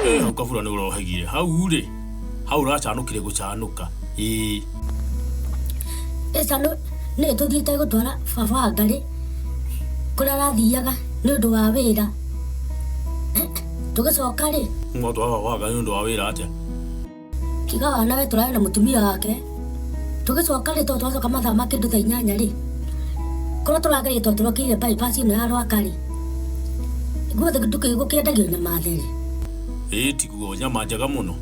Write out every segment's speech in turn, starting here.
Ĩ, hau kabura nĩ ũrohegire hau rĩ, hau ũracanũkire gũcanũka. Ĩĩ. Ĩca nĩ tũthiĩte gũtwara baba wa Ngarĩ kũrĩa arathiaga nĩ ũndũ wa wĩra. Tũgĩcoka rĩ, Mwatwara baba wa Ngarĩ nĩ ũndũ wa wĩra atĩa? Tiga wana we tũrarĩ na mũtumia wake. Tũgĩcoka rĩ, tondũ twacoka mathaa ma kĩndũ thaa 8 rĩ, kũrĩa tũragereire tondũ tũrokĩire bypass ĩno ya Rwaka rĩ, guothe gũkĩendagio nyama theri. Ĩĩ tiguo, nyama njega mũno.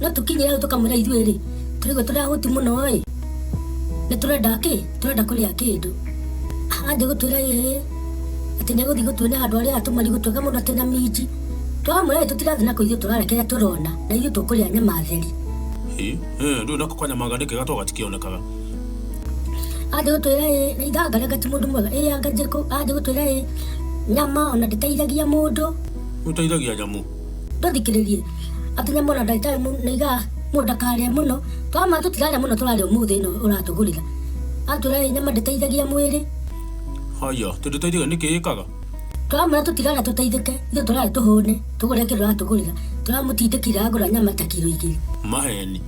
No tũkinyire hau tũkamwĩra ithuĩ rĩ, tũraigua tũrĩ ahũtu mũno ĩ, nĩ tũrenda kĩ? Tũrenda kũrĩa kĩndũ. Anjia gũtwĩra ĩĩ, atĩ nĩ egũthiĩ gũtuonia handũ arĩaga tũmarigũ twega mũno atĩ na minji. Twamwĩra ĩ tũtirathiĩ nako ithuĩ tũrarĩa kĩrĩa tũrona na ithuĩ tũkũrĩa nyama theri. Ĩ, ndũĩ nako kanyama anga nĩ kega to gatikĩonekaga. Anjia gũtwĩra ĩ, na itha anga ti mũndũ mwega, ĩ anga njĩkũ, anjia gũtwĩra ĩ, nyama ona ndĩteithagia mũndũ. Ũteithagia nyamũ. Ndũthikĩrĩrie atĩ nyama ona ndagĩtarĩ nĩaigaga mũndũ ndakarĩe mũno. Twamwĩra tũtirarĩa mũno tũrarĩa ũmũthĩ ĩno ũratũgũrĩra. Atwĩra ĩ nyama ndĩteithagia mwĩrĩ. Haya, atĩ ndĩteithagia nĩkĩ ĩkaga? Twamwĩra tũtirarĩa tũteithĩke, ithuĩ tũrarĩa tũhũne, tũgũre kĩndũ ũratũgũrĩra. Tũramũtindĩkire agũra nyama ta kiro 2. Maheni.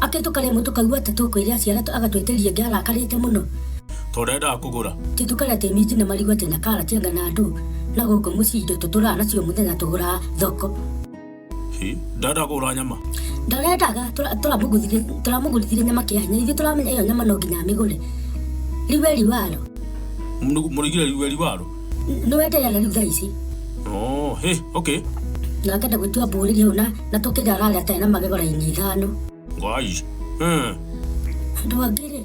Akĩtũka rĩmwe tũkaigua ta tũkwĩra ciana agatwĩtĩria ĩngĩ arakarĩte mũno. Tondũ ndendaga kũgũra. Ti tũkarĩa atĩ minji na marigũ atĩ na karati anga na ndũ na gũkũ mũciĩ indo tũtũraga nacio mũthenya tũgũraga thoko. Hi, ndendaga kũgũra nyama. Ndarendaga tũramũgũrithirie nyama kĩa hinya ithuĩ tũramenya ĩyo nyama no nginya amĩgũre. Riwe riwaro. Mũrigire riwe riwaro? Nĩwenderera rĩu thaa ici. Oh, hey, okay. Na akenda gwĩtua mbũrĩri hau na tũkĩrĩa ararĩa atarĩ na magego raini 5. Ngai. Andũ angĩ rĩ.